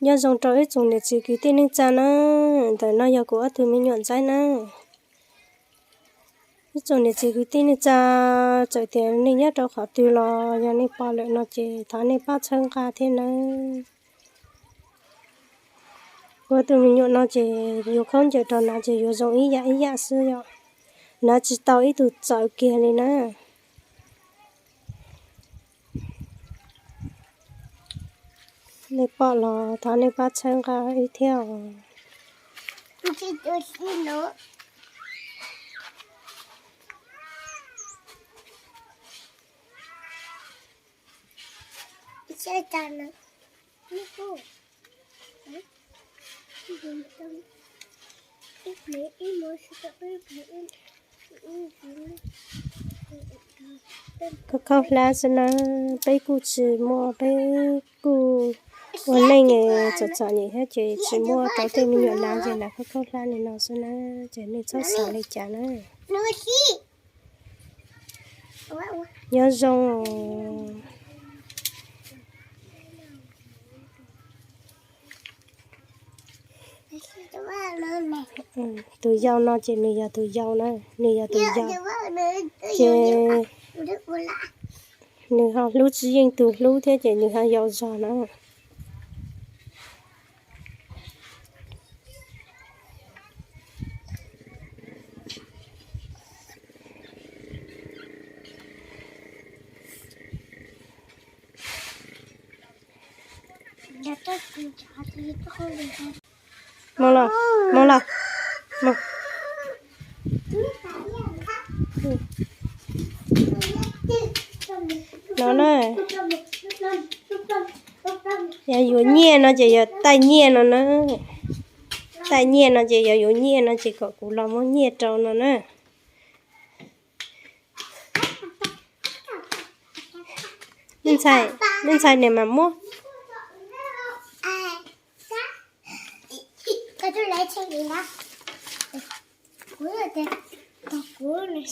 Nyob zoo rau ib tsoom niam txiv kwv tij neej tsa na, ntawm no yog kuv ob tug me nyuam ntxaib na. Ib tsoom niam txiv kwv tij neej tsa, txawm tias nej nyob rau qhov twg los yog nej pom lawm no ces thov nej pab txhawb nqa thiab nawb. Kuv ob tug me nyuam no ces yuav khaub ncaws rau hnav ces yuav zoo ib yam ib yam xwb yom. Hnav tsis tau ib tug txawv kiag li na. Nej pom los thov nej pab txhawb nqa wb thiab os. Khaub khaub hlab xwb na, peb kuj tsis muaj, peb kuj ua neej txom txom nyem thiab ces tsis muaj rau tej me nyuam hnav ces hnav khaub khaub hlab li no xwb na, ces nej txhob xav li cas na. Nyob zoo. Tus yau no ces nws yog tus yau na, nws yog tus yau, ces nws ho hlub tsis yeej tus hlub thiab ces nws ho yau zog na. Mus los, mus los. No na, yog yuav nyiaj no ces yog taij nyiaj no na. Taij nyiaj no ces yog yuav nyiaj no ces kom kuv los muab nyiaj rau no na. Nej ntxhais, nej ntxhais niam mas muab.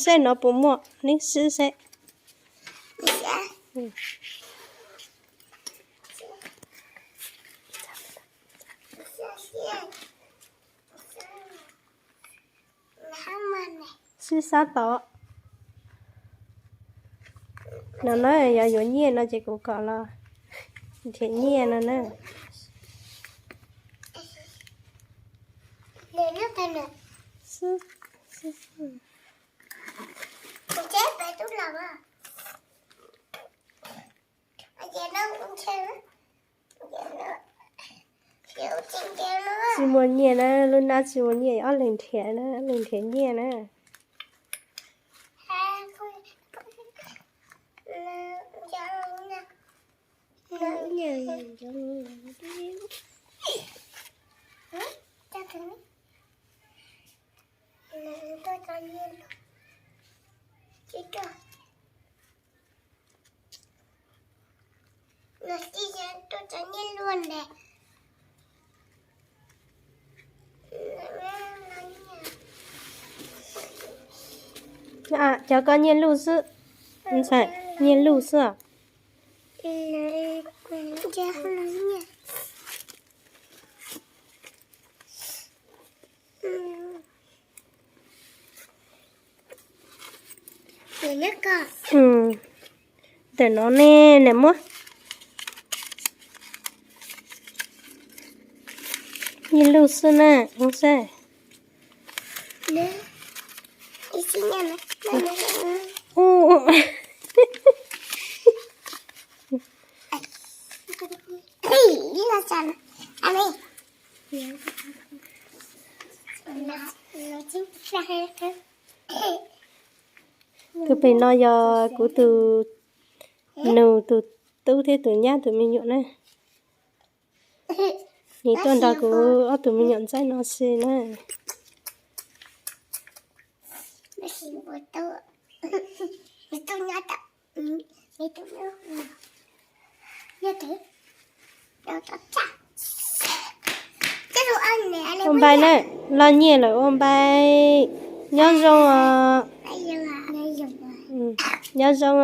Seb no puas muaj, neb sib seb. Sib sab tod. No na, yog yuav nyiaj no ces kuv kom los nrhiav nyiaj no na. Tsis muaj nyiaj na, lub hnab tsis muaj nyiaj, ob leeg nrhiav na, ob leeg nrhiav nyiaj na. Cov koj nyiaj luj xwb, ntxhais, nyiaj luj xwb os. Ntawm no ne, niam muab. Nyiaj luj xwb na, ua xwb. Tus pem no yog kuv tus nus tus tub thiab tus nyab tus me nyuam na. Nws tuaj nrog kuv ob tug me nyuam ntxaib no si na. Ua npai na, los nyiaj lawm ua npai. Nyob zoo os. Nyob zoo os.